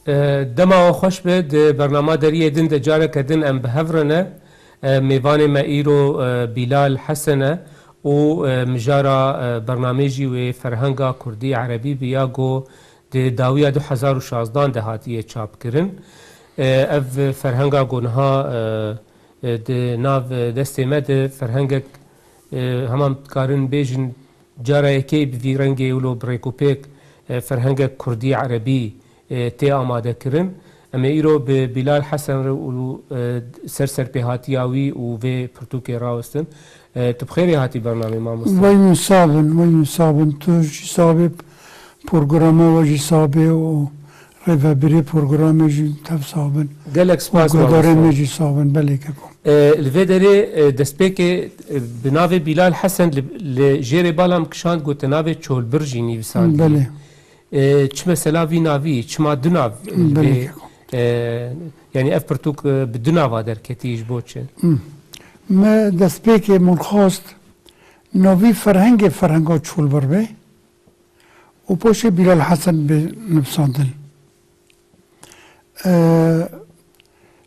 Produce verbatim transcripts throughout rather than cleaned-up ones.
E, dema we xweş be, di bernama deriyê din de careke din em bi hev re ne. E, mêvanê me îro, e, Bîlal Hesen e û, e, mijara, e, bernamê jî wê ferhenga kurdî erebî bi ya ku di dawiya du hezar û şazdan de hatiye çapkirin. E, ev ferhenga ku niha, e, e, di nav destê me de ferhengek, e, hema em dikarin bêjin cara yekê bi vî rengê wilo bi rêkûpêk, e, ferhengek kurdî erebî, e, tê amadekirin. Em ê îro bi Bîlal Hesen re û, e, ser serpêhatiya wî û vê pirtûkê rawestin. E, tu bi xêrê hatî bernamê mamoste. Wey min sabin, wey min sabin. Tu jî sabê, programa we jî sabê û rêvebirê programê jî tev sabin. Gelek spas, guhdarê me jî sabin, belê keko. E, li vê derê, e, destpêkê, e, bi navê Bîlal Hesen li, li jêrê bala min kişand, gote navê Çolbir jî nivîsandî. Belê. E, çi mesela vî navî, çima du nav, e, Belê vê, keko. E, yanî ev pirtûk, e, bi du nava derketî ji bo çi? Hmm. Me destpêkê min xwest navî ferhengê ferhenga Çolbir be û paşê Bîlal Hesen bê nivîsandin. E,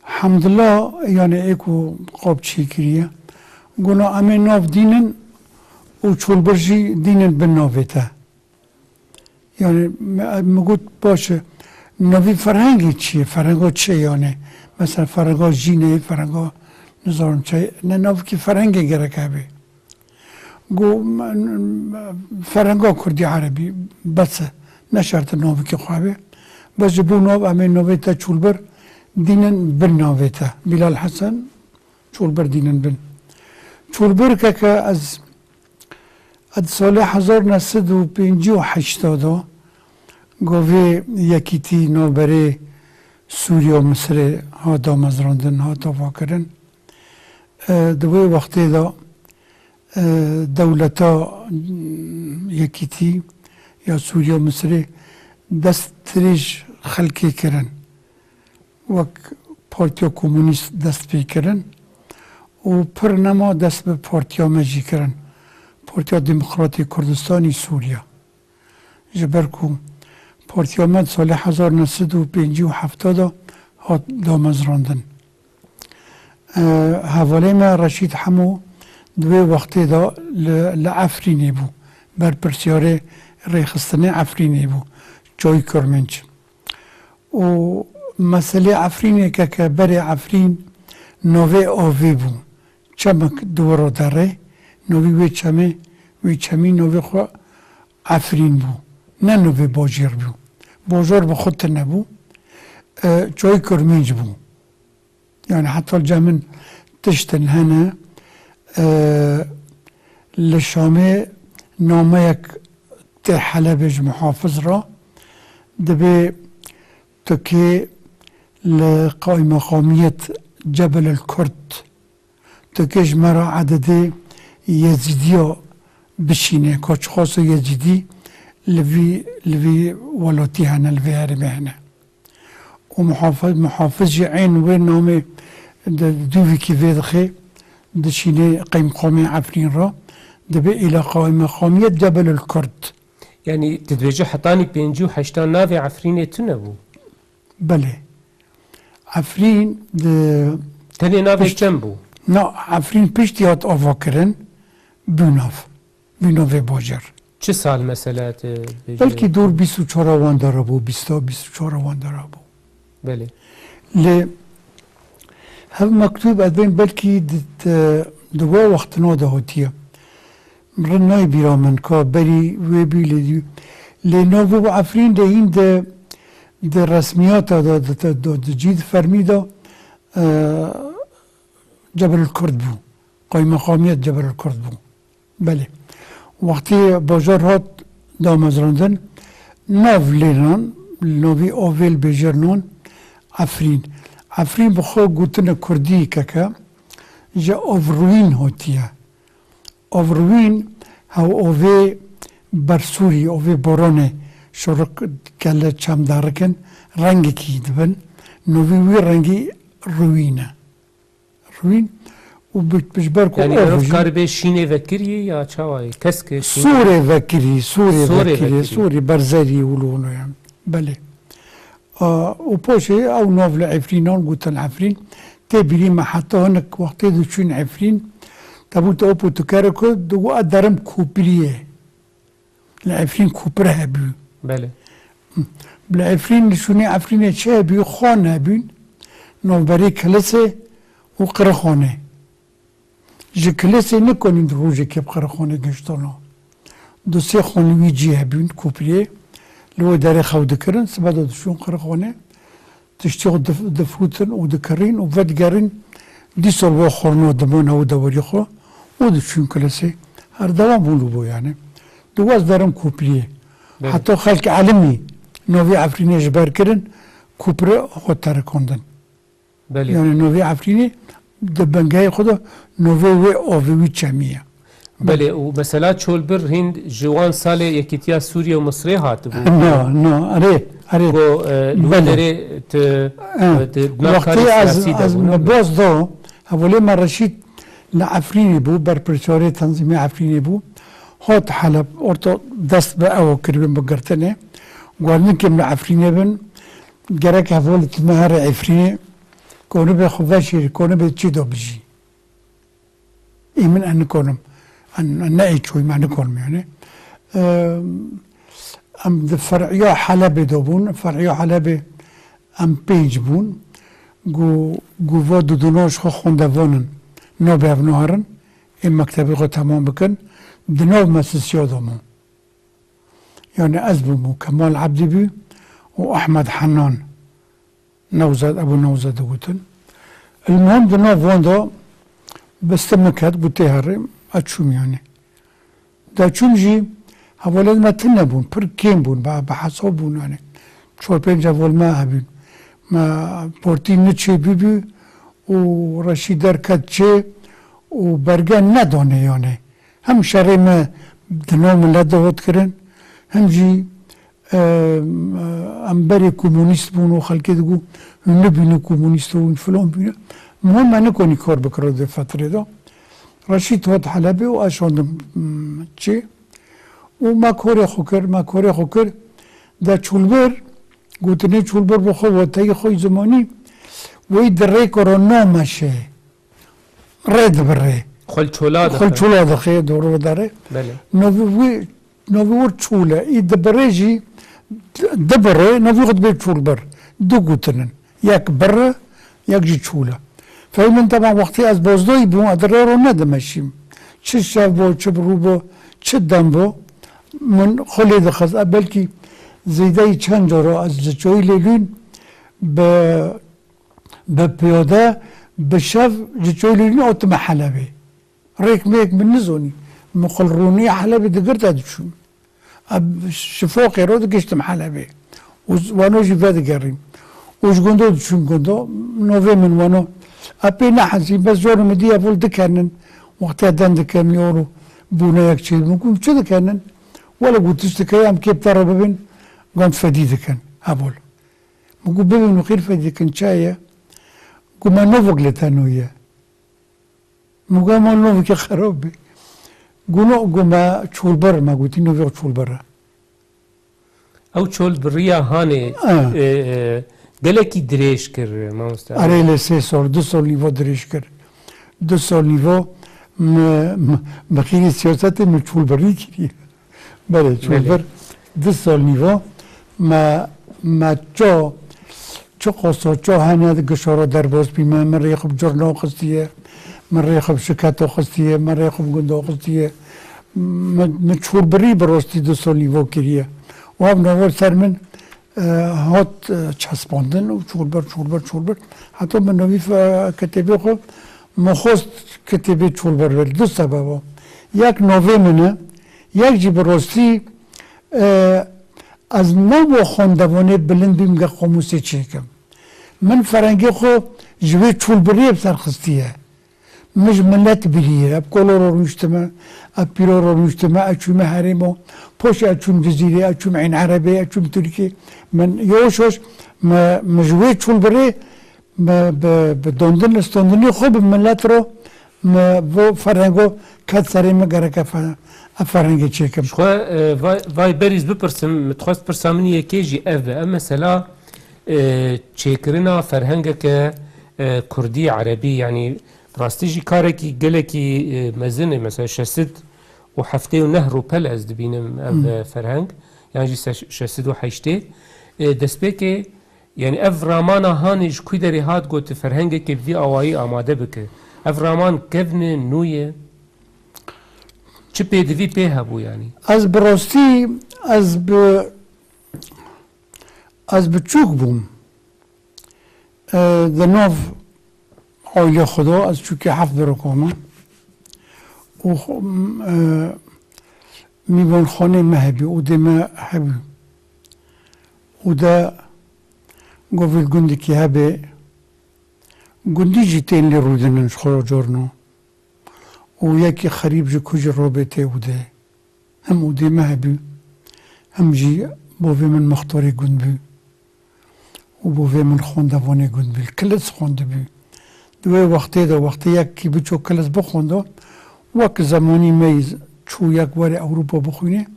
Hemdullah, yanî ê ku qap çêkiriye, gona em ê nav dînin û Çolbir jî dînin bin navê te. Yanî me, me got baş e, navî ferhengê çi ye? Ferhenga çi ye yanî? Mesela ferhenga jînê, ferhenga nizanim çi ye? Ne navkî ferhengê gerek hebe. Got, m-, m-, ferhenga kurdî erebî bes e. Ne şert e navkî xwe hebe. Bes ji bo nav em ê navê te Çolbir dînin bin navê te. Bîlal Hesen Çolbir dînin bin. Çolbir keke ez Di salê hezar neh sed û pêncî û heşt de gavê yekîtî navberê Sûriye û Misirê hat damezrandin, hat avakirin. E, di wê wextê de, e, dewleta, mm, yekîtî ya Sûriye û Misirê dest dirêj xelkê kirin. Wek Partiya Komunîst dest pê kirin û pir nema dest bi partiya me jî kirin. Partiya Demokratê Kurdistanî Sûriya. Ji ber ku partiya me di salê hezar neh sed û pêncî û heft de hat damezrandin. E, hevalê me Reşîd Hemo di wê wextê de li, li Efrînê bû. Berpirsyarê rêxistinê Efrînê bû. Çoy Kurminc. Û meselê Efrînê keke berê Efrîn navê avê bû. Çemek di wir re derê, navî wê çemê, wê çemî navê xwe Efrîn bû. Ne navê bajêr bû. Bajar bi xwe tune bû. E, Çoy Kurminc bû. Yani heta cem min tiştin hene, e, li Şamê nameyek tê Helebê ji muhafiz re, dibê tu kê li qaîmeqamiyet Cebel el Kurd, tu kê ji me re ededê Yezîdiya bişîne, ka çiqas Yezîdî li vî, li vî welatî hene, li vê herêmê hene. Û muhafiz, muhafiz jî ên wê namê di dûvîkî vê dixê, dişînê qeymqamê Efrîn re, dibê îla qeymqamiyet Cebelul Kurd. Yanî, tu dibêjî hetanî pêncî û heştan navê Efrînê tune bû? Belê. Efrîn di Tenê navê pişt- çem bû? Na, Efrîn piştî hat avakirin, bû nav. Bû navê bajar. Çi sal mesela tu bêjî? Belkî dor bîst û çar wan de re bû, bîst, bîst û çar wan de re bû. Belê. Lê hev mektûb ez bên belkî di, di, di we wextino de hatiye. Min re nayê bîra min ka berî wê bî lê dî. Lê nav û Efrîn de hîn de, di resmiyata de, di, di, di, di cî di fermî de, e, Cebel Kurd bû. Qaymeqamiyet Cebel Kurd bû. Belê. Wextê bajar hat damezrandin, nav lê nan, li navî avê li bêjêr nan, Efrîn. Efrîn bi xwe gotine kurdî keke, ji avrûyîn hatiye. Avrûyîn, hew avê bersûrî, avê boranê, şorik gele çem derikin, rengekî dibin. Navî wî rengî rûyîn e. Rûyîn û bi, bi ji ber ku Yani, av erof jî karibê şînê vekirî ya çawa ye? Keske şînê? Sorê vekirî, sorê Sorê vekirî, vekirî. Sorê berzerî û lûno yan. Belê. Û poşê ew nav li Efrînan gotin Efrîn. Tê bîrî me heta hinek wextê diçûn Efrîn, tebûte ew potikere ku digot, "Ez derim Kopriyê." Li Efrîn kopire hebû. Belê. Li Efrîn, li şûnê Efrînê çi hebû? Xan hebûn. Navberê kilisê û qirixanê. Ji kilisê nikonîn di rojekê bi qirixanê giştana. Du sê xan li wî cî hebûn, Kopriyê. Li wê derê xew dikirin, sibe de diçûn qirixanê. Tiştê xwe dif-, difrûtin û dikirîn û vedigerîn, dîsa li wa xorna dimane û dewerî xwe û diçûn kilisê. Her dewam bûn li bo yani. Di waz derin Kopriyê. Belê. Heta xelk elimî navê Efrînê ji ber kirin, Kopri xwe terikandin. Belê. Yani navê Efrînê di bingehê xwe de navê wê avê wî çemî ye. Belê, û mesela Çolbir hîn ji wan salê Yekîtiya Sûriye û Misrê hatibû. Na, na, erê, erê. Ku, e, li wê Belê. derê tu, Eh, e, tu di nav wextê karê ez, siyasî de ez bû, ne? Me baz da, hevalê me Reşîd li Efrînê bû, berpirsiyarê tenzîmê Efrînê bû. Hat Heleb, orta dest bi ew kiribin bi girtinê. Guherinkê em li Efrînê bin, gerek hevalê tu me here Efrînê, konibê xwe veşêrî, konibê çi da bijî. Ê min ez nikonim. Ez, ez ne ê çoyî me nikonim yani. Em, em di fer'iya Helebê de bûn. Fer'iya Helebê em pênc bûn. Gu, gu va duduna ji xwe xwendevan in. Nabe ev naherin. Ê mektebê xwe temam bikin. Di nav me sisiya de bûn. Yani ez bûm û Kemal Ebdî bû û Ehmed Henan. Newzad, Ebû Newzad digotin. El muhim di nav wan de biste min ket, got tê herê, ez çûm yani. De çûm jî hevalên me tune bûn, pir kêm bûn, bi, bi hesab bûn yani. Çar pênc heval me hebûn. Me partî niçê bibû û Reşîd derket çê û berge nedane yani. Hem şerê me di nav milet de hat kirin, hem jî, e, em berê komunîst bûn û xelkê digot, hûn nibîne komunîst û hûn filan bîne. Muhim me nikonî kar bikiro di fetrê de. Reşîd hat Helebê û ez şandim, m, çê. Û me korê xwe kir, me korê xwe kir. De Çûlbir, gotinê Çûlbir bi xwe weteyî xwe zimanî, wê di rêka re nameşe. Rê dibirê. Xwe li çola Xwe li dixe. Çola dixe, doğru dare. Belê. Novî wî, novî wir çûl e. Î dibirê jî, dibirê, novî xwe dibê çûlbir. Du gotinin. Yek bir e, yek jî çûl e. Fehmin, temam, wextê ez bozdayî bûm, ez di rê ro nedimeşîm. Çi şev bo, çi bi rû bo, çi dem bo, min xwe lê dixist. E, belkî zêdeyî çend cara ez li çoyî lêlûn, bi bi piyade, bi şev ji Çolînê hatime Helebê. Rêk mêk min nizanî. Min xwe li rûnê Helebê digirta diçûm. Ez şifaqê re digiştim Helebê. Û z-, wano jî vedigerîm. Û ji gundo diçûm gundo. Novê min wano. Ez pê nehezîm, bes cor min dî heval dikenin. Wextê den dikin, yoro bûne yek çêbûn. Got, çi dikenin? Wele got, tişt dike, em kê bi te re bibin, gund fedî dikin. Heval. Min got, bibin û xêr fedî dikin, çaye? Got, me novek li te nûye. Min got, ma novekê xerab be. Got, no, got, me çolbir, me gotî, novek çolbir e. Ew çolbiriya hanê, Ah. e, e, gelekî dirêj kir, mamoste. Erê, lê sê sal, du sal nîvo dirêj kir. Du sal nîvo me, me, me xîrî siyasetê min çolbirî kiriye. Belê, Belê. Çolbir du sal nîvo me, me ça, çi qasa ça hene di gişa re derbas bîme, min rê xwe bi curna xistiye, min rê xwe bi şiketa xistiye, min rê xwe bi gunda xistiye. Min, min çolbirî bi rastî du sal nîvo kiriye. Û ev nava ser min, e, hat, e, çespandin û çolbir, çolbir, çolbir. Heta min novî fe-, kitêbê xwe, min xwest kitêbê çolbir be. Du sebeba. Yek novê min e, yek jî bi rastî, e, ez nabo xwendevanê bilind bîm, ge qamûsê çêkim. Min ferengê xwe ji wê çolbiriyê bi ser xistiye. Min ji milet biriye, ev kolo ro rûniştime, ev pîro ro rûniştime, ev çûme herêmo, poşê ev çûm Cizîrê, ev çûm Eyn Erebê, ev çûm Tirkî. Min yavaş yavaş, me, min ji wê çûl birê, me bi, bi dondin, standinê xwe bi milet ro, me vo ferengo ket serê min, gerek ev fe-, ev ferengê çêkim. Ji xwe, e, vay, vay berîz bipirsim, min dixwest pirsa min yekê jî ev be. Ev mesela, E, çêkirina ferhengeke, e, kurdî, erebî, yanî rastî jî karekî gelekî, e, mezin e. Mesela şesid û heftê û neh rûpel ez dibînim ev, Hmm. e, ferheng, yan jî se-, şesid û heştê. E, destpêkê, yanî ev ramana hanê ji ku derê hat got, ferhengeke vî awayî amade bike. Ev raman kevn e, nû ye? Çi pêdivî pê hebû yanî? Ez bi rastî, ez bi, ez biçûk bûm. E, di nav ailê xwe de ez çûkî heft birokê me û xwe, e, mîvanxanê me hebî, odê me hebî. Û de govîl gundikî hebê, gundî jî tên lê rûdinin ji xwe re corno. Û yekî xerîb ji ku jî robê tê odê. Hem odê me hebû, hem jî bovê min mextorê gund bû. Û bovê min xwendevanê gund bû. Li kilis xwendibû. Di wê wextê de, wextê yekî biço kilis bixwendo, wek zemanî me yî çû yek were Ewropa bixwîne,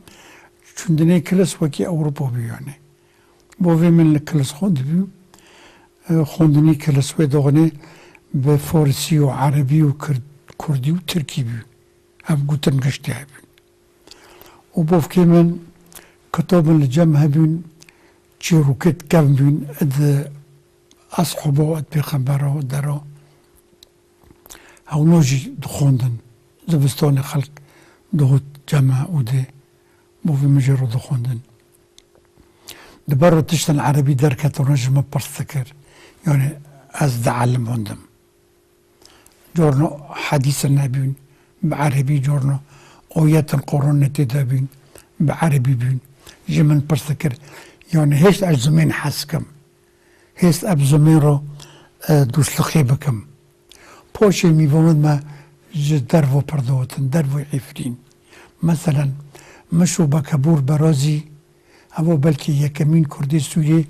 çûndinê kilis wekî Ewropa bû yanî. Bovê min li kilis xwendibû. E, xwendinî kilis wê doxinê bi farisî û erebî û kird-, kurdî û tirkî bû. Ev gotin giştî hebûn. Û bovkê min kitabin li cem hebûn, çîrokêt kevn bûn, id eshaba û id pêxembera dera. Hewna jî dixwendin. Zivistanê xelk dihot cema û dê bovê min jê re dixwendin. Di ber û tiştên erebî derketine ji min pirs dikir. Yanî ez di elim hundim. Corno hedîsin hebûn bi erebî, corno oyetin Quranê tê de bûn bi erebî bûn. Ji min pirs dikir. Yanî hêst ez zimên hez kim. Hêst ev zimên re, e, dûstliqê bikim. Paşê mîvanên me ji derve pir dihotin, dervê Efrîn. Meselen, Mişo Bekebûr Berazî, evo belkî yekemîn kurdê Sûriyê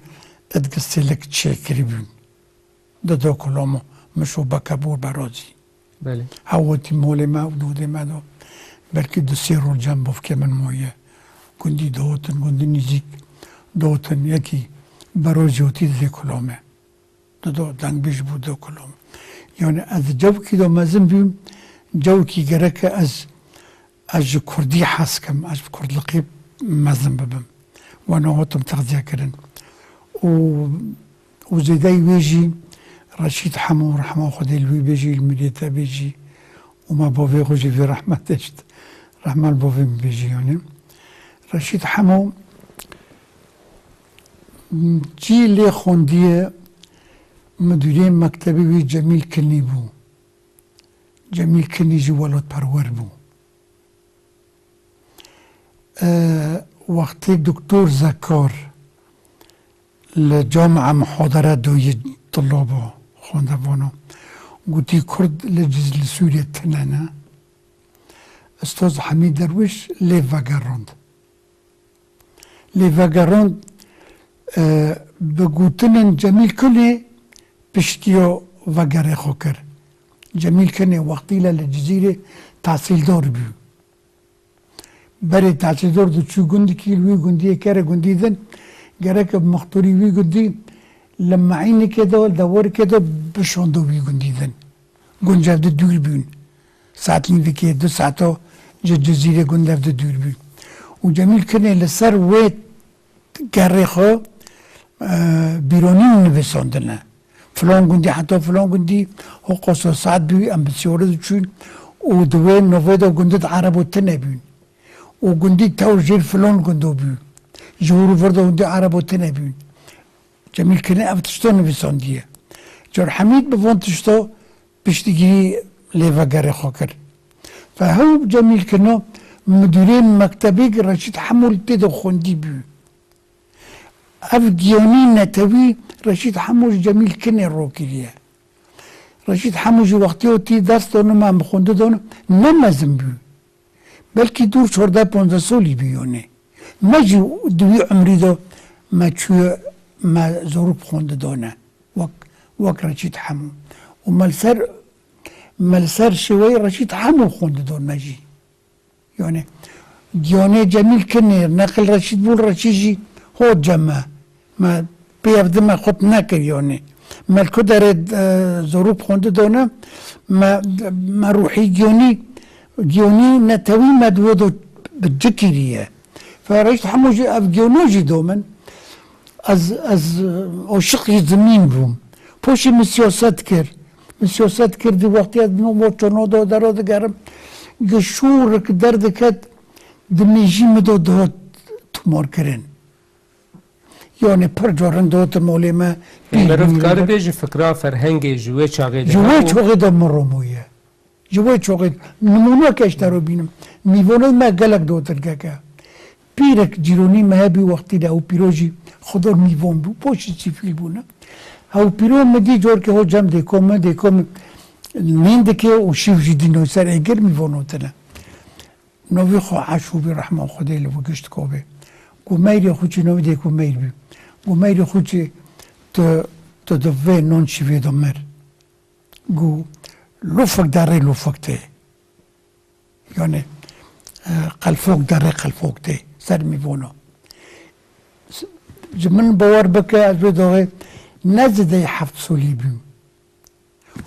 id gistêlik çêkiribûn. Di do kulamo Mişo Bekebûr Berazî. Belê. Hewatî molê me û dodê me do. Belkî du sê roj cem bovkê min maye. Gundî dihotin, gundî nîzîk dihotin, yekî Berazî hotî di vê kulame. Dido dengbêj bû do kulom. Yani ez cewkî do mezin bûm, cewkî gereke ez, ez ji kurdî hez kim, ez bi kurdliqî mezin bibim. Wana hatim texziye kirin. Û, û zêdeyî wê jî Reşîd Hemo, rehma Xwedê li wî bê jî, li mirê te bê jî, û me bavê xwe jî vê rehmet deşt. Rehma li bavê min bê jî yani. Reşîd Hemo, Cî lê xwendiye, midûrê mektebê wî Cemîl Kinî bû. Cemîl Kinî jî welatperwer bû. E, wextê Doktor Zekar li camia muhadere doyê tulaba xwendevana gotî Kurd li Ciz-, li Sûriyê tune ne. Ustaz Hemîd Derwiş lê vegerand. Lê vegerand, e, bi gotinên Cemîl Kinê piştiya vegerê xwe kir. Cemîl Kinê wextîle li Cizîrê tehsîldar bû. Berê tehsîldar diçû gundikî, li wî gundiyê kere gundî din, gerek bi mextorî wî gundî li meînikê de, dewarikê de bişando wî gundî din. Gund ji hev de dûr bûn. Saet nîvekê, du saeta ji Cizîrê gund ji hev de dûr bûn. Û Cemîl Kinê li ser wê gerê xwe, e, bîronî nivîsandine. Filan gundî heta filan gundî, ho qasa saet bû, em bi siyarê diçûn û di wê navê de gundî di Erebo tune bûn. Û gundî tewr jêr filan gundo bû. Ji hûr û vir de gundî Erebo tune bûn. Cemîl Kinê ev tişta nivîsandiye. Car Hemîd bi van tişta piştgirî lê vegerê xwe kir. Ve hew Cemîl Kinê midûrê mektebê Reşîd Hemo li tê de xwendî bû. Ev giyanî netewî Reşîd Hemo ji Cemîl Kinê rokiriye. Reşîd Hemo jî wextê hotî dest dano me, em bi xwendî dano, ne mezin bû. Belkî dûr çardeh ponzdeh solî bû yonê. Me jî di wî umrî de me çûye, me zorû bi xwendî dane. Wek, wek Reşîd Hemo. Û me li ser, me li ser şêweyê Reşîd Hemo xwendî dan me jî. Yani, giyanê Cemîl Kinê, neqil Reşîd bû, Reşîd jî hot cem me. Me Pê ev di me xurt nekir, yanî. Me li ku derê, e, zorû bi xwendî done, me, me ruhî giyonî, giyonî netewî me di we do bi ci kiriye. Ferişt hemû jî ev giyono jî do min. Ez, ez, e, aşiqî zimîn bûm. Poşî min siyaset kir. Min siyaset kir di wextê ez no bo çono do dero digerim. Gi şûrik derdiket di mêjî min do dihat tumarkirin. Yanî pir carin dihat molê me. Meriv dikare bêje fikra ferhengê ji wê çaxê de Ji wê hebû. Çaxê de min romoye. Ji wê çaxê nimûneke ji te re bînim. Mîvanê me gelek dotirgeke. Pîrek cîronî me hebî wextî de ew pîro jî xwedor mîvan bû. Poşî sîfîl bûne. Ew pîro min dî corkê ho cem dêko min, dêko min nîn dike û şîv jî dîno ser êgir mîvano tine. Novî xwe eşû bî rehma Xwedê li we gişt ko bê. Ku meyrê xwe çi novî dê ku meyr bî. Ku meyrê xwe çi tu, tu di vê non şîvê de mir. Gu lufik derê lufik tê. Yani, e, qelfok derê qelfok tê. Ser mîvono. S-, ji min bawer bike, ez vê doxê ne zidey heft solî bîm.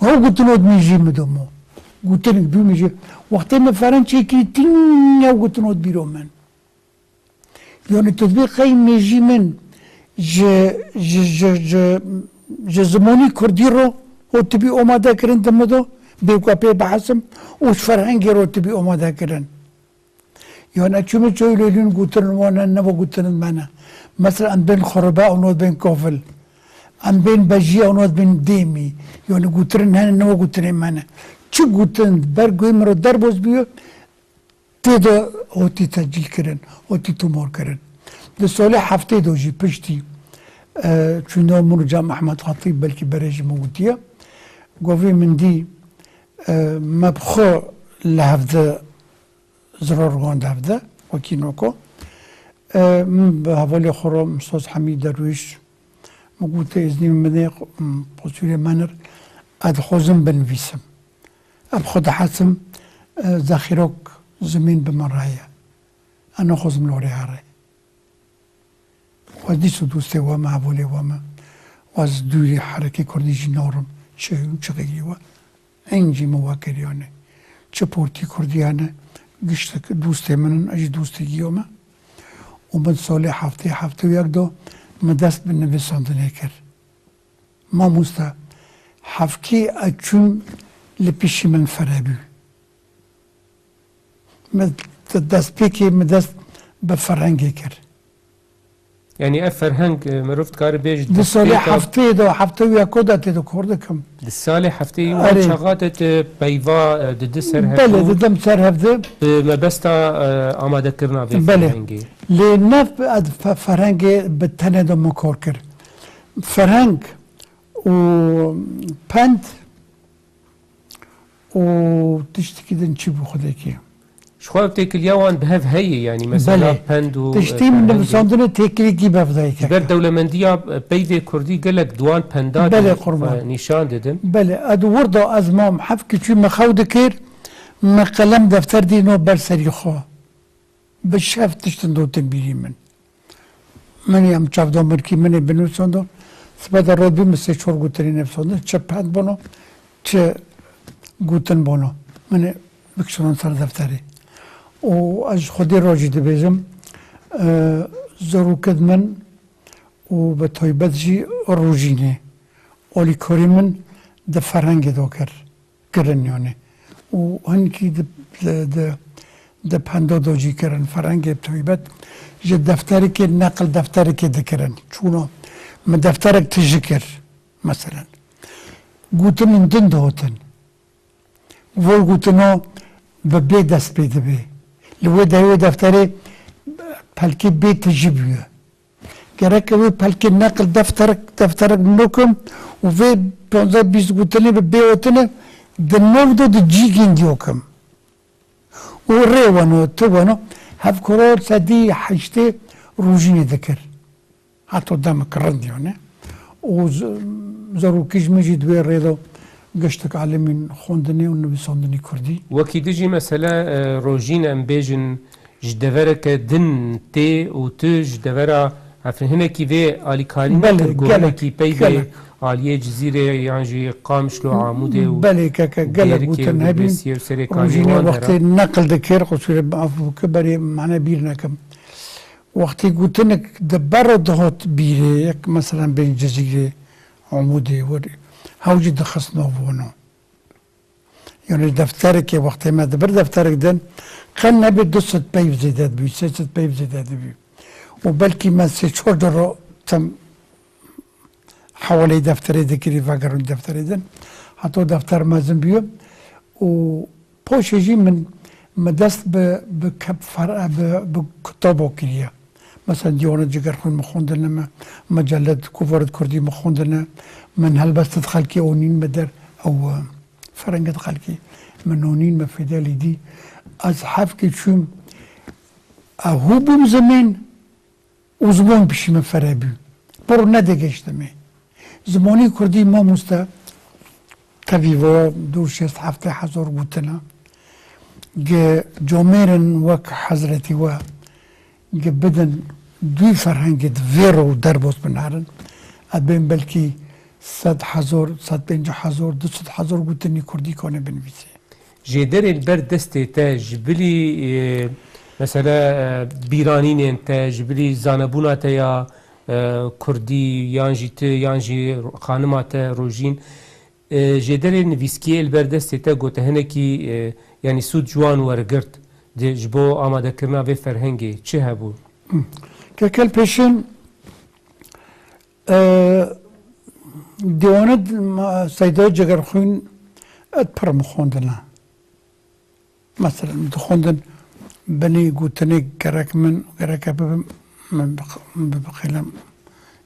Ew gotino di mêjî min de mo. Gotinik dû mêjî. Wextê min ferençekî tîn ew gotino di bîro min. Yani tu dibê qey mêjî min ji, ji, ji, ji, ji zimanî kurdî ro û tibî omade kirin di min de, bê ku pê bihesim û ji ferhengê ro tibî omade kirin. Yani çi min çoy lêlûn gotirin wan hene, ne ve gotirin me ne. Mesela em bên xuribe û not bên kofil. Em bên bejî û not bên dêmî. Yani gotirin hene, ne ve gotirin me ne. Çi gotin ber guhê min re derboz bûye, tê de hotî tecîl kirin, hotî tomar kirin. Di solê heftê de jî piştî, e, çûna min û Cem Ehmed Xatîb belkî berê ji min gotiye. Govê min dî, e, me bi xwe li hevde zirar gand hevde, wekî noko. E, min bi hevalê xwe re, Mistos Hemî Derwîş, min gote, îznî min bidê, qusûrê menir, ez dixwazim binivîsim. Ez bi xwe dihesim, e, zexîrok zimîn bi min re heye. Ez naxwazim li orê here. Xwe dîso dostê we me, hevalê we me. Û ez dûrî herekê kurdî jî narim. Çi hûn çi xeyrî we. Hîn jî min we kiriye ne. Çi partî kurdî hene, giştek dostê min in, ez jî dostê giyo me. Û min solê heftê, heftê û yek de min dest bi nivîsandinê kir. Mamoste, hevkê ez çûm li pişî min fere bû. Min destpêkê min dest bi ferhengê kir. Yanî ev ferheng, e, mirov dikare bêje Di salê destpêka heftê de, heftê û yeko de tê de kor dikim. Di salê heftê wan Erê. Çaxa te, te peyva, e, didi ser hevdû. Belê, didim ser hevdû. Bi mebesta, e, amadekirina vê Belê. Ferhengê. Lê ne f-, ed fe-, ferhengê bi tenê de min kor kir. Ferheng û pend û tiştekî din çi bû xwedekî? Ji xwe ev têkiliya wan bi hev heye, yanî mesela Belê. Pend û, Tiştî e, min ferhengê. Nivîsandinê têkilîkî bi hev dayî Ji ber keke. Dewlemendiya, e, peyvê kurdî gelek di wan penda de Belê, qurban. Xwe nîşan didin. Belê, ez di wir de ez mam heft kiçû me xew dikir, me qelem defter dîno ber serî xwe. Bi şev tiştin dotin bîrî min. Min em çavda mirkî min ê binivîsando. Sibe de rot bî min sê çor gotinê nivîsandin. Çi pend bono, çi gotin bono. Min ê bikişandin ser defterê. Û ez ji Xwedê re jî dibêjim, e, zarokid min û bi taybet jî Rojînê alîkarî min di ferhengê de kir. Kirin, yanî. Û hinkî di, di, di, di penda de jî kirin. Ferhengê bi taybet ji defterekê, neqil defterekê dikirin. Çûna min defterek tijî kir, meselen. Gotin min din dihotin. Vol gotino bi bê dest pê dibe. Li wê derê wê defterê pelkê bê tijî bûye. Gerek wê pelkê neqil defterek, defterek nû kim û vê panzdeh bîst gotinê bi bê hotine di nû de di cî gîndî kim. Û rê weno, tu weno, hevkoro sedî heştê Rojînê dikir. Heta demik rind yani. Û z-, zarokî ji min jî di wê rê de giştek alimîn xwendinê û nivîsandinê kurdî. Wekî di jî mesele, e, Rojîn em bêjin, ji devereke din tê û tu ji devera Efrin, hinekî vê alîkarî Belê, nekir, ku gelek, hinekî pey vê gelek. aliyê Cizîrê yan jî Qamişlo, Amûdê û Belê keke, gelek Dêrikê û gotin hebîn. Dibêsiyê û Serêkaniyê Rojîne wan de wextê ra- neqil dikir, qusûrê bi af bike, berê mane bîr nekim. Wextê gotinek di bero dihot bîrê, yek meselen bên Cizîrê, Amûdê, werê, hew jî dixist nav wano. Yanî defterekê wextê me dibir defterek din, qe nebe du sed peyv zêde dibî, sê sed peyv zêde dibî. Û belkî me sê çar cara tim hewaleyê defterê dikirî, vegerûn defterê din. Heta defter mezin bûye û paşê jî min, min dest bi, bi kep-, fer-, bi, bi kitaba kiriye. Mesela Dîwana Cigerxwîn min xwendine, me, Mecellet Kovaret Kurdî min xwendine, min helbestet xelkê onîn me der, ew, e, ferenget xelkê min onîn me fêde lî dî. Ez hevkê çûm, e, hû bûm zimên û ziman pişî min fere bû. Pir nedigihiştimê. Zimanî kurdî mamoste tevî va du şêst heftê hezar gotina. Gi camêrin wek hezretî we gi bidin dû ferhengê di vê ro derbas binerin. Ebên belkî sed hezar, sed pêncî hezar, du sed hezar gotinî kurdî kane binivîsê. Jêderê li ber destê te ji bilî, e, mesela, e, bîranînên te, ji bilî zanebûna te ya, e, kurdî, yan jî ti, yan jî xanima te Rojîn, e, jêderê nivîskiyê li ber destê te gote hinekî, e, yanî sûd ji wan wergirt di, ji bo amadekirina vê ferhengê çi hebû? Kekel pêşin, e, dîwanê d-, ma-, Seyda Cegerxwîn et pir min xwendine. Mesela, min dixwendin binê gotinê gerek min, gerek e bibim, min bi, min bi qelam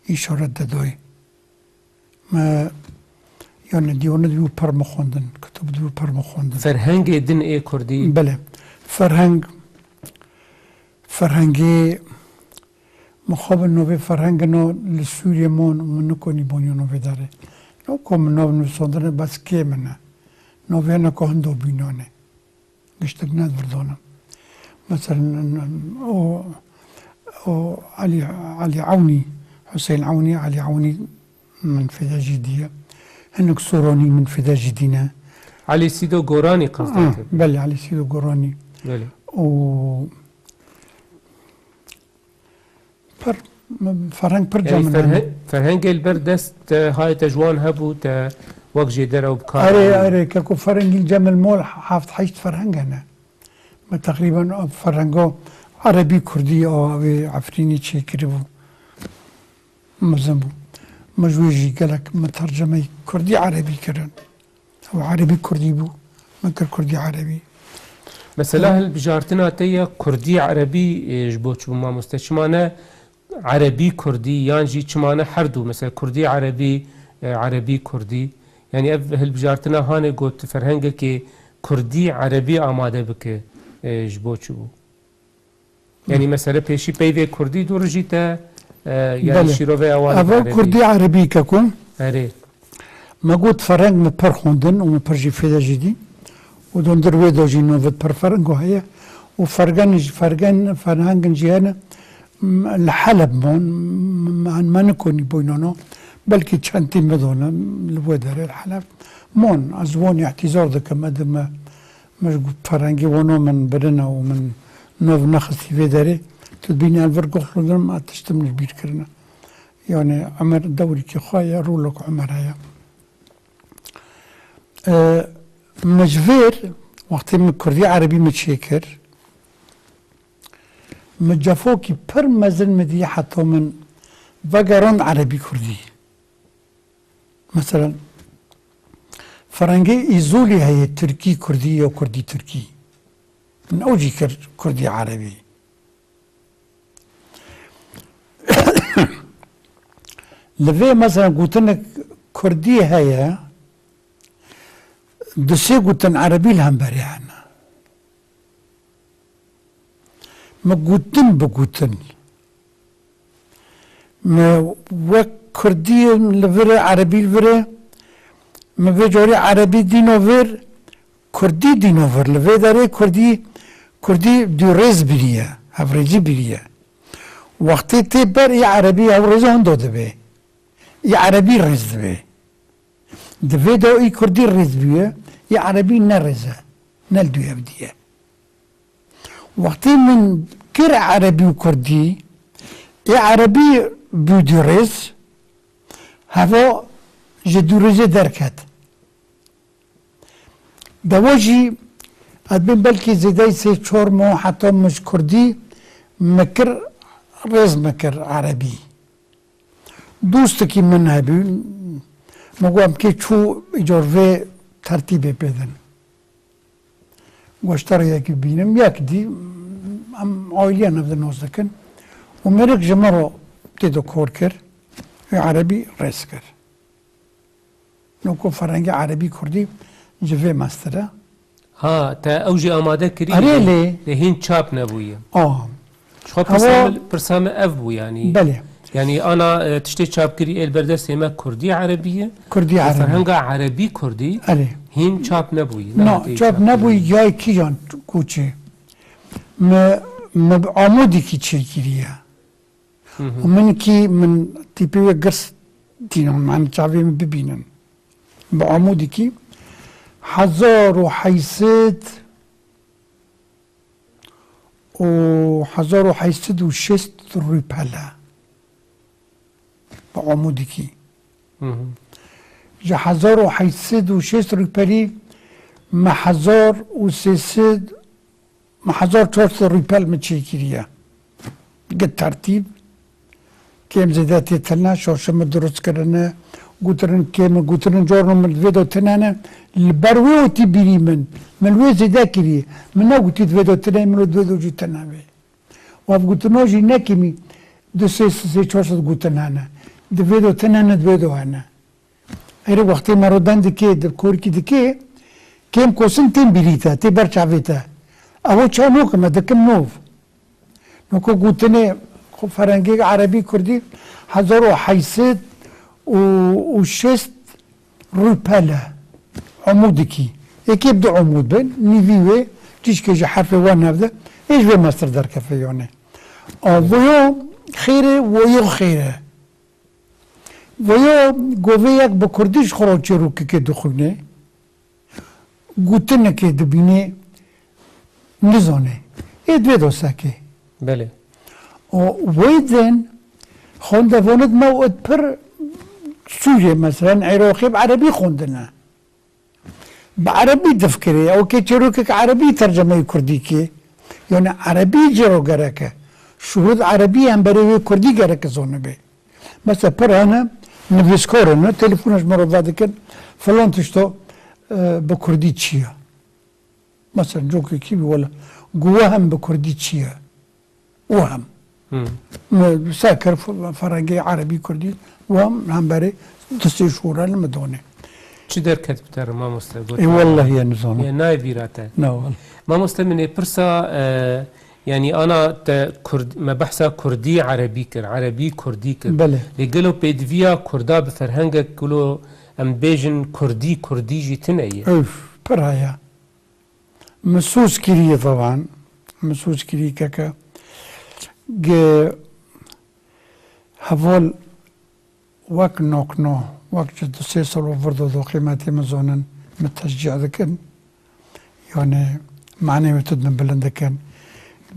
îşaret de doyê. Me, yani, dîwanê dibû pir min xwendin, kitûb dibû pir min xwendin. Ferhengê din ê kurdî. Belê. Ferheng, ferhengê, mixabin novê ferhengê no li Sûriyê mon, min nikonî bonyo novê derê. No ku min nov nivîsandine bes kê min e. Novê ne ku hindo bînane. Giştik ne virdona. Mesela, o, o Elî, Elî Ewnî, Huseyîn Ewnî, Elî Ewnî min fêde jî diye. Hinek Soronî min fêde jî dîne. Elî Sîdo Goranî qasdê Ah, te. Belê, Elî Sîdo Goranî. Belê. Û pir, ferheng pir Yanî cemil ferhe-, hene. Ferhengê li ber dest te, hayê te ji wan hebû, te wek jêder ew bi kar Erê, anî. Erê, keko ferhengî cemil mol heft heşt ferheng hene. Me teqrîben ferhengo erebî, kurdî, a wê Efrînî çêkiribû. Mezin bû. Me ji wê jî gelek me tercemeyî kurdî erebî kirin. Ew erebî kurdî bû. Me kir kurdî erebî. Mesela, Hı. hilbijartina te ya kurdî erebî, e, ji bo çi bû mamoste? Çima ne erebî kurdî, yan jî çima ne her du? Mesela kurdî erebî, e, erebî kurdî. Yanî ev hilbijartina hanê got ferhengekê kurdî erebî amade bike, e, ji bo çi bû? Yanî mesele pêşî peyvê kurdî dûrijî te, e, yanî Belê. şîrovê ewalê Eva erebî. Kurdî erebî ke ku Erê. Me got ferheng me pir xwendin û me pir jî fêde jî dî. Û donder wê de jî novit pir ferhengo heye. Û fergen, fergen, ferhengin jî hene, m-, li Heleb mon, m-, me nikonî boynano. Belkî çend tî me done li wê derê li Heleb. Mon, ez wan îhtîzar dikim, edi me, me ji ferhengê wano min birine û min nov nexistî vê derê. Tu dibînî el vir goxlindin, me tiştim ji bîr kirine. Yani Emer dewrîkî xwe ye, rolek Emer heye. E, me ji vêr, wextê min kurdî erebî min çêkir, min cefokî pir mezin min dî heta min vegeran erebî kurdî. Mesela, ferengê îzolî heye, tirkî kurdî ya kurdî tirkî. Min ew jî kir kurdî erebî. Li vê mesela gotinek kurdî heye, du sê gotin erebî li hemberî hene. Me gotin bi gotin. Me wek kurdî li vir e, erebî li vir e, me vê carê erebî dîno vir, kurdî dîno vir. Li vê derê kurdî, kurdî dûrêz biriye, hevrêcî biriye. Wextê tê ber ê erebî ew rêza hunda dibe. Ê erebî rêz dibe. Di vê de ê kurdî rêz bûye, ê erebî ne rêz e. Ne li dû hevdî ye. Wextê min kir erebî û kurdî, ê erebî bû dû rêz, heva ji dû rêzê derket. Dewa jî ez bên belkî zêdeyî sê çar mah heta min ji kurdî min kir rêz min kir erebî. Dostekî min hebû, min got em kê çû îcar vê tertîbê pê din. Got ji te re yekî bînim, yek dî em aîliya navde nas dikin. Û mêrik ji min re tê de kar kir, wê erebî rêz kir. Noko ferhengê erebî kurdî ji vê mestir e. Ha, te ew jî amade kirî Erê lê. Lê hîn çap nebûye. A. Ji xwe pirsa Ewa min, pirsa min ev bû, yanî. Belê. Yanî ana, e, tiştê çapkirî ê li ber destê me kurdî erebî ye. Kurdî Û erebî. Ferhenga erebî kurdî Erê. Hîn çap nebûyî. Na, Nehatî çap çapkirî. Nebûyî yay kîjan koçê. Me, me bi Amûdîkî çêkiriye. Hı hı. Û min kî min tîpê wê girs tînan, min çavê min bibînin. Bi Amûdîkî hezar û heyşt sed û hezar û heyşt sed û şêst rûpel e. Bi Amûdîkî. Hı hı. Ji hezar û heyşt sed û şêst rûpelî me hezar û sê sed, me hezar çar sed rûpel min çêkiriye. Gi tertîb, kêm zêde tê tine, şaşe min dirust kirine, gotinin kêm in, gotinin carno min di vê de tine ne, li ber wê û tî bîrî min, min li wê zêde kiriye. Min negotî di vê de tine, min û di vê de jî tine bê. Û ev gotina jî ne kêmî du sê, sê çar sed gotin hene. Di vê de tine ne, di vê de hene. Erê wextê me rodan dike, di korkî dike, kêm kosin tên bîrî te, tê ber çavê te. Ew çav nokim, me dikim nov. Noko gotinê xwe ferengê erebî kurdî hezar û heyşt sed û şêst rûpel e. Amûdikî. Yekê bi du amûd bin, nîvî wê, tişkê ji herfê wan hevde, ê ji vê mestir derkefe yone. A, voyo xêr e, woyo xêr e. Voyo govê yek bi kurdî ji xwe re çêrokekê dixwîne. Gotinekê dibîne, nizane. Ê divê dosekê. Belê. O wê din xwendevanit me û it pir Sûriyê, meselen, Iraqê bi erebî xwendine. Bi erebî difkirê, ew kê çêrokek erebî tercemeyê kurdî kê. Yani erebî cêro gerek e. Şûrût erebî em berê wê kurdî gerek zanibe. Mesela pir hene nivîskar hene, telefona ji min re vedikin, filan tişto, e, bi kurdî çi ye? Mesela cokekî bi wele, gu wehem bi kurdî çi ye? Wehem. Hmm. Me se kir f-, ferengê erebî kurdî, wehem hemberê distê şûre li min done. Çi derket bi te re, mamoste? Got E, wellahî ya nizanim. Ya nayê bîra te. Na, wellahî. Mamoste, min ê pirsa, e, yanî ana te kurd, me behsa kurdî erebî kir, erebî kurdî kir. Belê. Lê gelo pêdiviya kurda bi ferhengek gelo em bêjin kurdî, kurdî jî tune ye? Öf, pir heye. Min soz kiriye falan. Min soz kiriye keke. Ge heval wek nokno, wek ji du sê sal û vir de do qîmetê min zonin, min teşcî dikin. Yani manê wê tu din bilind dikin.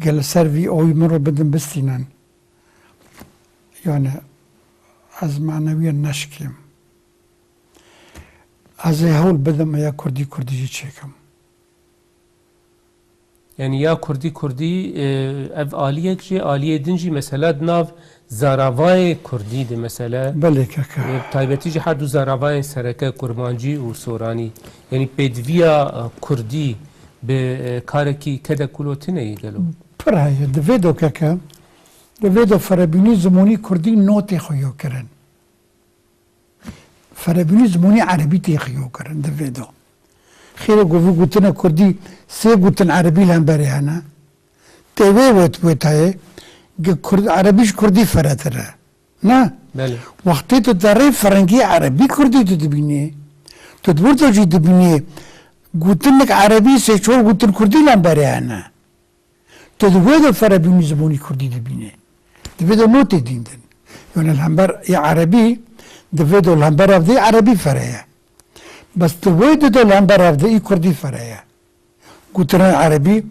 Ge li ser vî awî min re bidin bistînin. Yani ez manewiyen neşkêm. Ez ê hewl bidim ya kurdî kurdî jî çêkim. Yani ya kurdî kurdî, e, ev aliyek jî, aliyê din jî mesela di nav zaravayê kurdî de mesela. Belê keke. E, taybetî jî her du zaravayên sereke kurmancî û soranî. Yani pêdiviya, e, kurdî bi, e, karekî kede kulo tine ye gelo? Pir heye. Di vê do keke, di vê do ferebînî zimonî kurdî notê xwe yo kirin. Ferebînî zimonî erebî tê xiyo kirin di vê de. Xêre govî gotine kurdî, sê gotin erebî li hemberê hene. Tê wê wet wê tayê, ge kurd, erebî ji kurdî feretir e. Ne? Belê. Wextê tu derê ferengî erebî kurdî tu dibînî. Tu di wir de jî dibînî gotinek erebî sê çor gotin kurdî li hemberê hene. Tu di wê de ferebûnî zimanî kurdî dibînî. Divê do notê dîndin. Yani li hember ya erebî, divê do li hember ev de erebî fereye. Bes divê do li hember ev de î kurdî fereye. Gotinan erebî,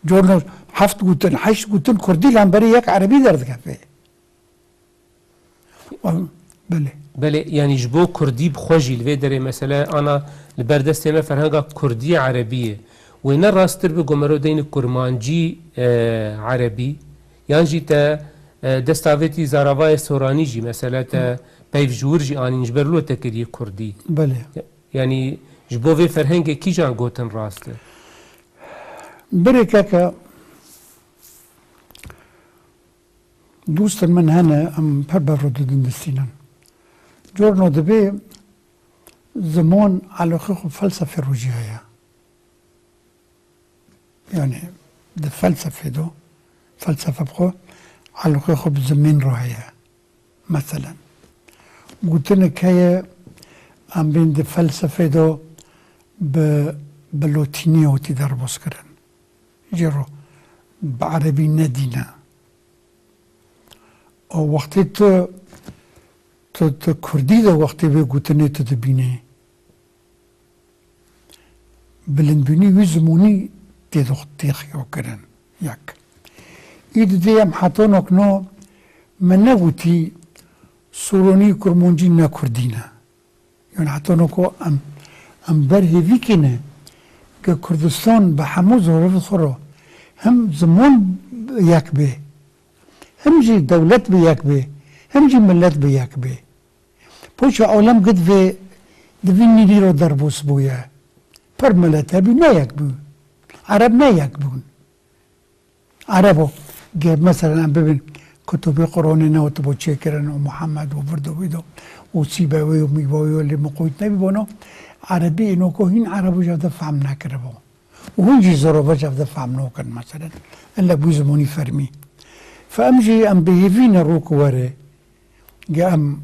corno heft gotin, heşt gotin kurdî li hemberî yek erebî derdikefe. Belê. Belê, yanî ji bo kurdî bi xwe jî li vê derê mesele ana li ber destê me ferhenga kurdî erebî ye. Wê ne rasttir bi gomero deyni kurmancî, e, erebî, yan jî te, e, destavêtî zaravayê soranî jî mesele te peyv ji wir jî anîn ji ber lo te kiriye kurdî. Belê. Yanî ji bo vê ferhengê kîjan gotin rast e? Birêkeke dostên min hene, em per berro didin distînin. Corno dibê ziman eloqê xwe felsefê rojî heye. Yani di felsefê de, felsefe bi xwe eloqê xwe bi zimên re heye. Meselen, gotinek heye, em bên di felsefê de bi, bi lotînî hatî derbas kirin. Jê re bi erebî ne dîn e. Û wextê tu, tu, tu kurdî de wextê vê gotinê tu dibînî, bilindbûnî wî zimonî tê dox-, tê xiyakirin. Yek. Î di dê em hetanok no me negotî Soronî Kurmancî ne kurdî ne. Yani hetanok em, em ber hêvî kêne ke Kurdistan bi hemû zorevê xwe re hem ziman yek bê, hem jî dewlet bi yek bê, hem jî millet bi yek bê. Poça alem gid vê di vî nîrî re derbas bûye. Pir milet hebû, ne yek bû. Ereb ne yek bûn. Erebo, ge mesela em bibin kutubê Qur'anê ne wetibû çêkirin û Muhammed û vir do vî do û Sîbewê û Mîbawê û lê miqûyt nebî bono, erebî îno ku hîn erebo ji de fehm nekiribo. Û hûn jî zorovac ev de fehm nokin, meselen. Ille bû zimonî fermî. Fe em jî em bi hêvî ne rû ku were. Ge em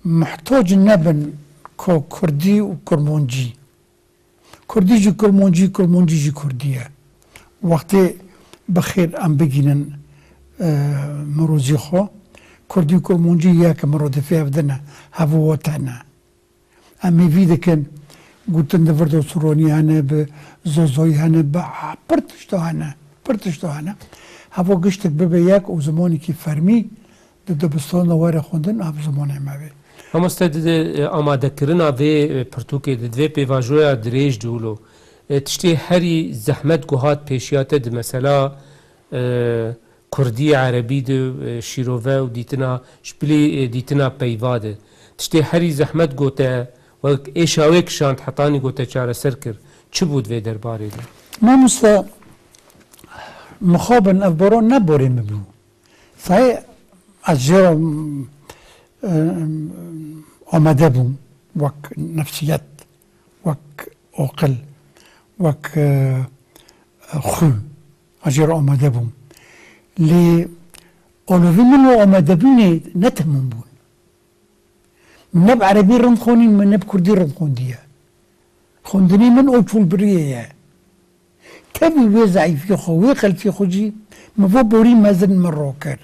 muhtoc nebin ku kurdî û kurmancî. Kurdî jî kurmancî, kurmancî jî kurdî ye. Wextê bi xêr em bigînin, e, mirozî xwe. Kurdî û kurmancî yek e, mirov difê ev din e. Hev û wate ne. Em hêvî dikin, gotin di vir de Soronî hene, bi Zozoyî hene, bi, ah, pir tişto hene, pir tişto hene. Hevo giştik bibe yek û zimanekî fermî di dibistan de were xwendin, ev zimanê me be. Mamoste, di, di, e, amadekirina vê, e, pirtûkê de, di vê pêvajoya dirêj de wilo, e, tiştê herî zehmet ku hat pêşiya te di mesela, e, kurdî, erebî de, e, şîrove û dîtina, ji bilî, e, dîtina peyva de. Tiştê herî zehmet gote, wek êşa wê kişand hetanî gote çareser kir. Çi bû di vê derbarê de? Mamoste, mixabin ev boran ne borê min bû. Sayê ez jê re, e, amade bûm, wek nefsiyet, wek aqil, wek, e, xwe, ez jê re amade bûm. Lê alovî min û amadebûnê ne temam bûn. Min ne bi erebî rind xwendî, min ne bi kurdî rind xwendiye. Xwendinê min o çûlbiriyê ye. Tevî wê zeîfî xwe, wê xelfî xwe jî min vo borî mezin min ro kir.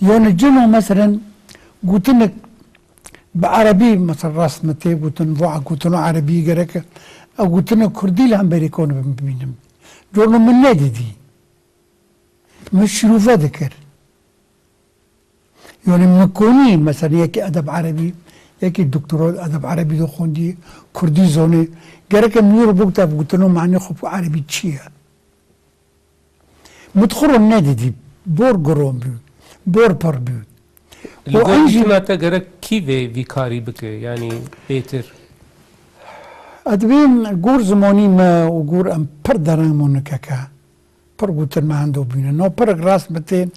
Yani cino meselen gotinek bi erebî, mesela rast me tê gotin, va gotino erebî gerek e, ew gotine kurdî li hemberî kon bim-, bibînim. Corno min nedidî. Min şîrove dikir. Yani min konî, mesela yekî edeb erebî, yekî doktora edeb erebî de xwendî, kurdî zonê. Gerek e min wî re bigota ev gotino manê xwe bi erebî çi ye? Min xwe ro nedidî, bor giron bû, bor pir bû. Li gor dîtina te gerek kî vê vî karî bike, yanî bêtir? Ez dibêm gor zimanî me û gor em pir dereng monekeke. Pir gotin me hendo bîne. No pirek rast bi tên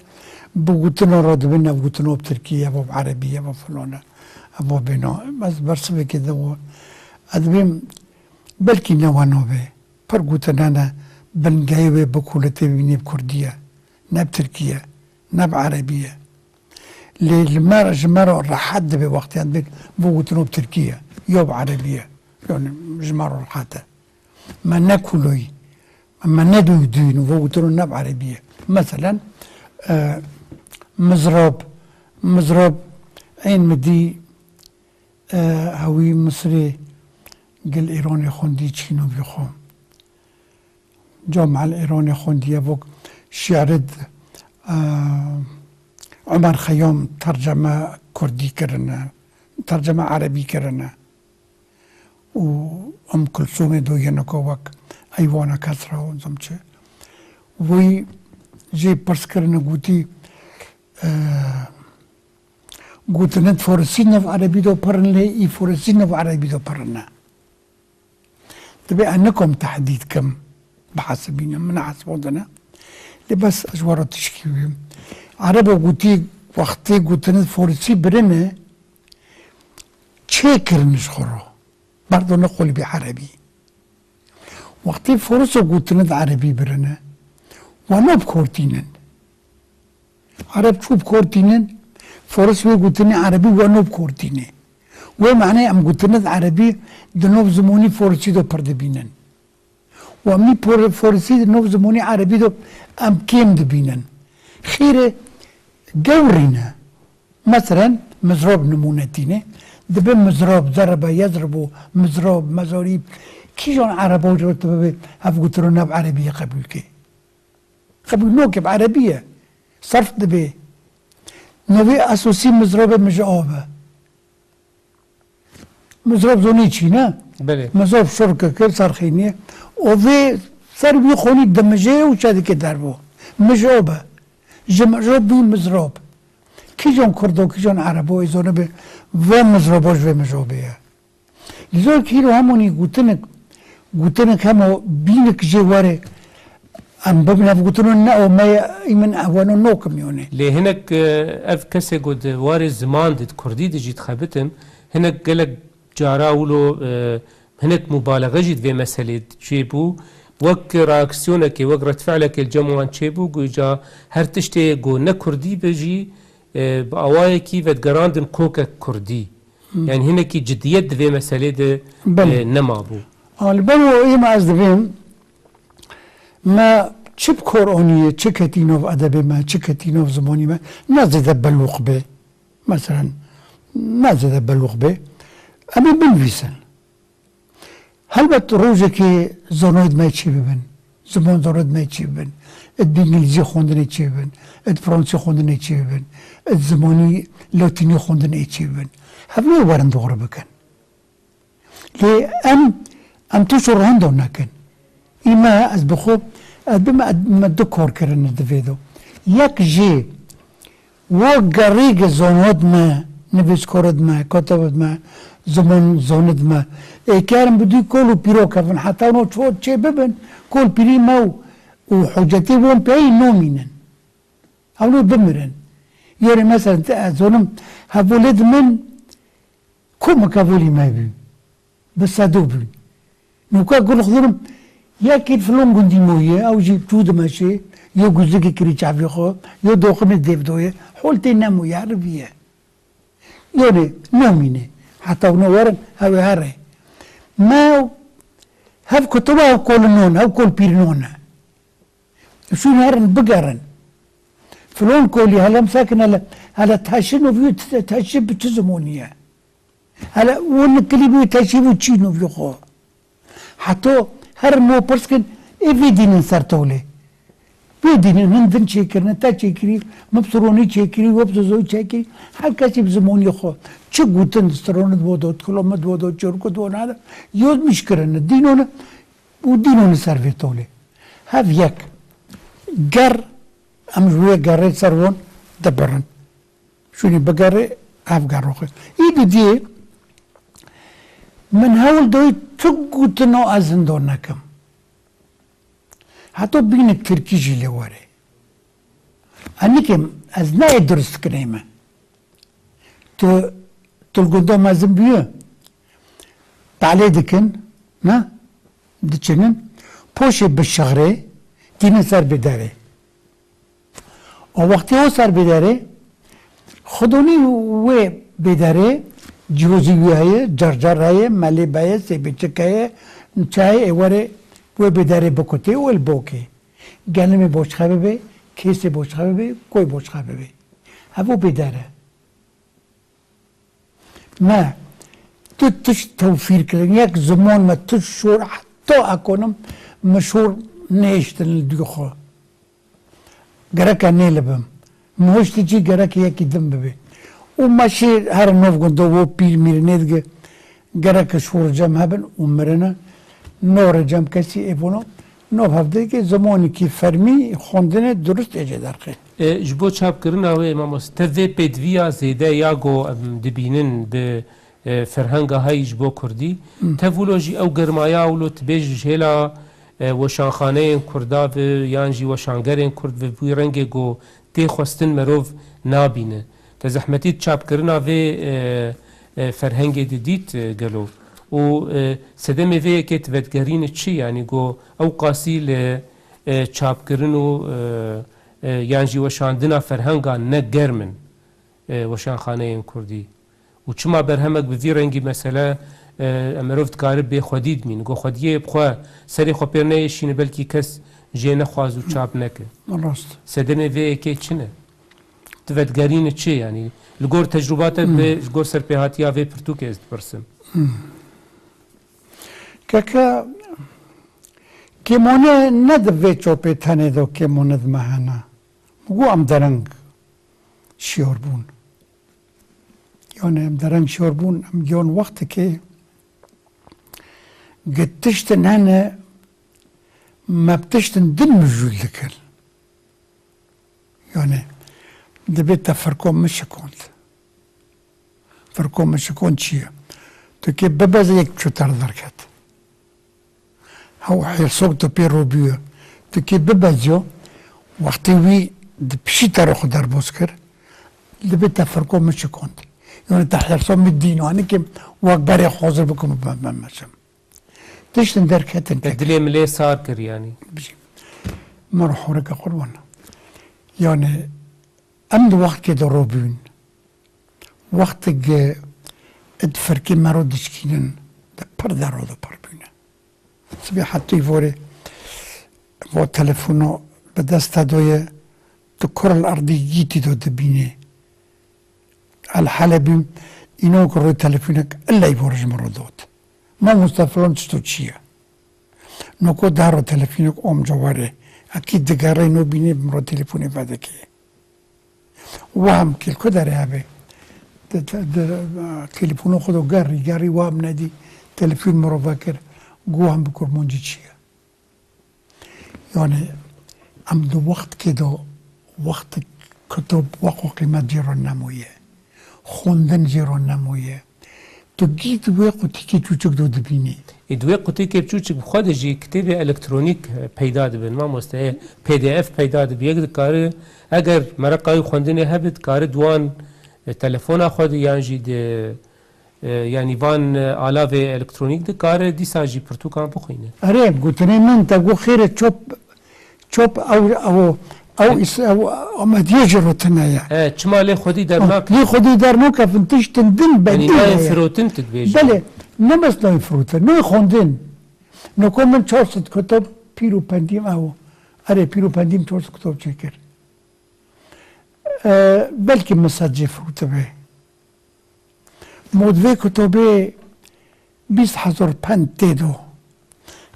bi gotino re dibin, ev gotino bi tirkî, ev bi erebî, ev bi filone, ev bi bêno. Ez bersivekê de wo. Ez dibêm belkî ne weno be. Pir gotin hene, bingehê wê bi kulitê wî ne bi kurdî ye, ne bi tirkî ye, ne bi erebî ye. Lê li me re, ji me re rehet dibe wextê em dibên vo gotino bi tirkî ye, yo bi erebî ye. Yani ji me re rehet e. Me ne kuloyî, me ne dû dûn, vo gotino ne bi erebî ye. Meselen, e, Mizrab, mizrab, ên midî, e, hewî Misirê gel Îranê xwendî çînovî xwe. Camel Îranê xwendiye, vok şi'rid, e, Omer Xeyam terceme kurdî kirine, terceme erebî kirine. Û Em Kulsumê do yeneko wek eywana kesra û zim çi. Wî jê pirs kirine, gotî, e, gotinên Forisî nav erebî do pirin lê î Forisî nav erebî do pirin e. Divê ez nikom tehdîd kim, bihesibînim, min nehesibandine. Lê bes ez ji we re tişkî bîm. Erebo gotî, wextê gotinên Forisî birine, çê kirin ji xwe re. Berdone qolbî erebî. Wextê Foriso gotinên erebî birine, we nab kortînin. Ereb çû bi kor tînin, Foris wê gotinê erebî we nû bi kor tînê. Wê manê em gotinê di erebî di nû zimonî Forisî de pir dibînin. Û em nî por-, Forisî di nû zimonî erebî de em kêm dibînin. Xêrê gewrî ne. Meselen, mizrob nimûne tîne. Dibe mizrob, zerebe, yezribu, mizrob, mezorîb. Kîjan erebo ji te bibe hevgotiro nav erebiyê qebûl ke? Qebûl noke, bi erebî ye. Serf dibe. Novê esosî mizrabê mijab e. Mizrab zonê çî ne? Belê. Mizrab şirkeke serxînî. O vê ser wî xonî dimije û çe dike derbo. Mijab e. Ji mijab bû mizrab. Kîjan kurdo, kîjan erebo, ê zonibe vê mizrabo ji vê mijabê ye. Li zor kîro hemûnî gotinik, gotinik hemo bînik jê were. Em bibin ev gotinon ne o me ye, î min ewano nokim yonê. Lê hinek, e, ev kesê ku di warê ziman de, di kurdî de jî dixebitin, hinek gelek cara wilo, e, hinek mubalexe jî di vê meselê çêbû. Wek reaksiyonekê, wek redfi'lekê li cem wan çêbû, ku îca her tiştê ku ne kurdî be jî, e, bi awayekî vedigerandin kokek kurdî. Hmm. Yani hinekî cidiyet di vê meselê de, Belê. e, nema bû. A, li ber û êma ez divêm, me çi bi kor anîye, çi ketî nav edebê me, çi ketî nav zimanî me, ne zêde belûq be. Meselen, ne zêde belûq be. Em ê binivîsin. Helbet rojekê zanoyê me çê bibin, ziman zanoyê me çê bibin, ed bi îngilîzî xwendinê çê bibin, ed fransî xwendinê çê bibin, ed zimanî latînî xwendinê çê bibin. Hev nê werin doğru bikin. Lê em, em tişt û rihinda nekin. Î me, ez bi xwe, ez bi me, me du kor kirine di vê de. Yek jê, Wo gerî ge zonod me, nivîskorod me, kotobod me, ziman zonid me. Ê kerin bi dû kol û pîro kevin. Heta no ço çê bibin, kol pîrî me û, û hocetê won peyî nomînin. Ew no bimirin. Yore mesela te, ez zonim, hevolê di min, Ku mikavolî me bû. Bi sedo bûn. Nûka gul xizûrim, yekî filon gundî moye, ew jî çû dimeşê, yo guzikê kirî çavê xwe, yo doximê dêvdoye, hol tê nemoye, riviye. Yonê, nomîne. Heta wino werin, ew ê here. Me hev kutuba, hev kolinon, hev kol pîrinone. Şûn herin bigerin. Filon kolî hele em sakin hele, hele taşin û vî te-, taşi bi çi zimonî ye? Hele win kilî bû taşi bû çîn û vî xwe. Heto herin mo pirs kin, ê vê dînin ser tolê. Vê dînin hin din çêkirine, te çêkirî, min Sironî çêkirî, we bi Zozoyî çêkirî. Her kesî bi zimonî xwe. Çi gotin di Sironî di bo do, di Kilomî di bo do, Çorku di bo nade. Yozmîş kirine, dînone û dînone ser vê tolê. Hev yek. Ger, em ji wê gerê ser wan dibirin. Şûnî bigerê, hev geroxê. Î didiyê, min hewl doyî tu gotino ez hindo nekim. Heto bînik tirkî jî lê were. Ez nikim, ez nayê durust kineyme. Tu, tu li gunda mezin bûye. Talê dikin, ne? Diçinin. Poşê bi şixrê, tînin ser bêderê. O wextê o ser bêderê, xudonî wê bêderê, cihozî wî heye, carcar heye, melê beye, sêbêçik heye, çayê ê were wê bêderê bikutê û el bokê. Gelimê boçxe bibe, kêsê boçxe bibe, koy boçxe bibe. Evo bêdere. Me tu tişt tewfîr kirin. Yek ziman me tu şor heta ekonim mi şor nehiştin li dû xwe. Gereke nêlibim. Mi hişti cî gereke yekî din bibê. Û me şê her nov gundo wo pîr mîr nêdigi. Gereke şor cem hebin û mirine. Nore cem kesî êvono. Nov hevdekê zimanekî fermî xwendinê durust ê jê derxê. E, ji bo çapkirina wê, Mamos, te vê pêdiviya zêde ya ku em dibînin bi, e, ferhenga hay ji bo kurdî, Hmm. te wilo jî ew germaya wilo tu bêjî ji hêla, e, weşanxaneyên kurda ve yan jî weşangerên kurd ve bi wî rengê ku tê xwestin merov nabîne. Te zehmetî çapkirina vê, e, e, ferhengê didît, e, gelo? Û, e, sedemê vê yekê tu vedigerîne çi? Yanî ku ew qasî li, e, çapkirin û, e, e, yan jî weşandina ferhengan ne germ in, e, weşanxaneyên kurdî. Û çima berhemek bi vî rengî mesele, e, em merov dikare bê xwedî dimîne? Ku xwediyê bi xwe serê xwe pê neyêşîne, belkî kes jê nexwaz û çap neke. Rast. Sedemê vê yekê çi ne? Tu vedigerîne çi? Yanî li gor tecrûba te Hmm. bi, ji gor serpêhatiya vê pirtûkê ez dipirsim. Hmm. Keke kêmone ne di vê çopê tenê de kêmone di me hene. Got em dereng şiyor bûn. Yani em dereng şiyor bûn, em giyon wextekê gi tiştin hene, me bi tiştin din mijûl dikir. Yani dibê te firko min şikond. Firko min şikon çi ye? Tu kê bibeze yek çû te re derket. Hew hêrsok tu pê robûye. Tu kê bibeziyo, wextê wî di pişî te re xwe derbas kir, dibê te firko min şikond. Yani te hêrso min dîno, hani kê wek berê xwe hazir bikim û me, me, meşim. Tiştin derketin Te kek. dilê min lê sar kir yanî. Bijî. Me re horeke qurban. Yani em di wextkê de robûn. Wextek id firkê me ro dişkînin, de pir dero de pir bûne. Sibê hetû îvorê vo telefono bi desta do ye, tu kur el erdî gîtî do dibînê. El Helebî îno ku rê telefonek illa îvor ji min ro dot. Mamoste filan çi to çi ye? Noko daro telefonek omca were. Ekî digerê no bînê bi min ro telefonê vedikê. Waham kil ku derê hebe. De, de, de, telefono xwe do gerî, gerî waham nedî. Telefon min ro vekir. Guham bi kurmancî çi ye? Yani em di wextkê de wextek kitob wexo qîmet jê re nemaye. Xwendin jê re nemaye. Tu gî di wê qutikê çûçik de dibînî. Ê, di wê qutikê çûçik bi xwe de jî kitêbê elektronîk, e, peyda dibin, mamoste. Ê, P D F peyda dibi. Yek dikare, eger mereqa wî xwendinê hebe, dikare di wan, e, telefona xwe de yan jî di, e, yanî van, e, alavê elektronîk dikare dîsa jî pirtûkan bixwîne. Erê, gotinê min te got xêr e, çop Çop ew, ew, ew, is-, ew, Amediyê jî rotine ye. E, çima lê xwedî dernake? Lê xwedî dernakevin, tiştin din Yanî bedîl nayê heye. firotin tu dibêjî. Belê, ne bes nayê firotin, nayê xwendin. Noko min çar sed kitap pîr û pendîm ew. Erê, pîr û pendîm çar sed kitap çêkir. E, belkî min sed jê firotibe. Modvê kitobê bîst hezar pend tê do.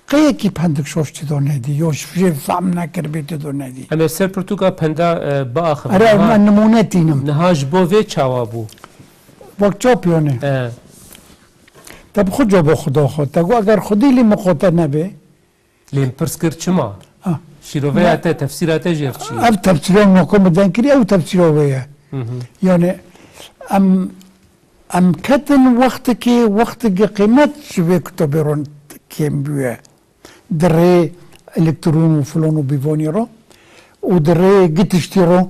Qeyekî pendik şoş ti do nedî, yo ji jê fehm nekiribê ti do nedî. Em ê ser pirtûka penda, e, biaxivin. Erê, Niha, me nimûne tînim. Niha ji bo vê çawa bû? Wek çapiyonê. E. Te bi xwe cobo xwe da xwe. Te got eger xwedî lê min xwe te nebê. Lê min pirs kir çima? Ha. Şîroveya Ne. te, tefsîra te jêr çi ye? Ev tefsîra noko min den kiriye, ew tefsîra wê ye. Hı hı. Yani em, em ketin wextekê, wextekê qîmet ji vê kitobê ron kêm bûye. Di rê elektron û filon û bîvanî ro û di rê gitiştî ro,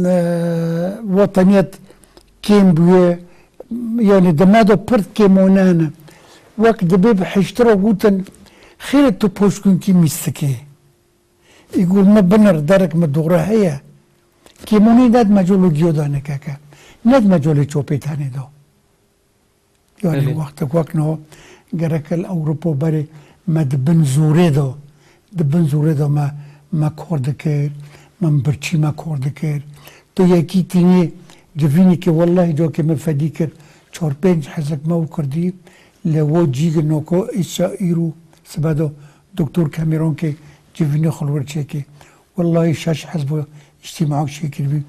e, wataniyet kêm bûye. Yani di me de pir kêmone ne. Wek dibê bi hiştira gotin, xêre tu poşkunkî mîstikê. Î gur me binir derek me dore heye. Kêmonî ne di mecolo giyo de ne keke. Ne di mecolê çopê tenê de. Yani Belê. wextek wek no gerek li Ewropa berê me di bin zorê de, di bin zorê de me, me kar dikir, me birçî me kar dikir. Yekî tînê civînê ke wellahî cokê min fedî kir. Çar pênc hezek me û kurdî le wo cî gi noko îsa îro sibedo doktor Cameron ke civînê xulwir çêkê. Wellahî şeş hezbo îctîma çêkiribî.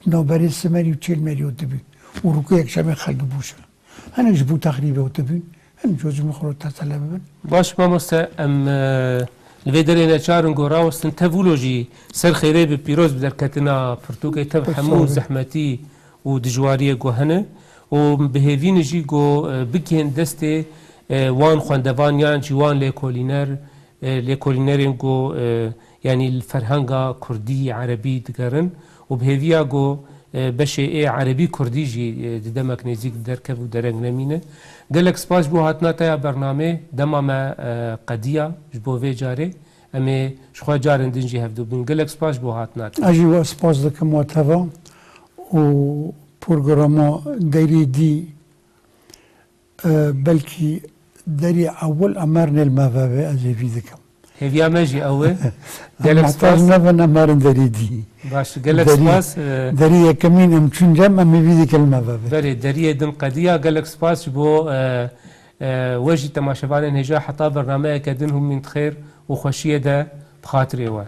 Navberê Simerî û Çêlmerî û dibî. Û rûkê yekşemê xelk bûşe. Hinek ji bo texrîbê û dibîn, hinek ji min xwe tesele bibin. Baş mamoste, em, e, li vê derê neçarin ku rawestin tev wilo jî ser xêrê bi pîroz bi derketina pirtûkê tev Sağ hemû olun. Zehmetî û dijwariyê ku hene û bi hêvî ne jî ku, e, bikên destê, e, wan xwendevan yan jî wan lêkolîner, e, lêkolînerên ku, e, yanî li ferhenga kurdî, erebî digerin û bi hêviya ku, e, beşê ê erebî kurdî jî, e, di demek nêzîk derkev û dereng nemîne. Gelek spas ji bo hatina te ya bernamê. Dema me, e, qediya ji bo vê carê. Em ê ji xwe carên din jî hevdû bin. Gelek spas ji bo hatina te. Ez jî we spas dikim we teva û programa derî dî, e, belkî derî ewil em merinê li me veve, ez ê vî dikim. Hêviya me jî ew e. Gelek spas. Em muhtac nebin em merin derî dî. Baş, gelek spas, e, derî yekemîn em çûn cem, em ê vî dikin li me veve. Berê, deriyê din qediya. Gelek spas ji bo, e, e, we jî temaşevanên hêja heta bernameyeke din hûn mîn xêr û xweşiyê de bi xatirê we.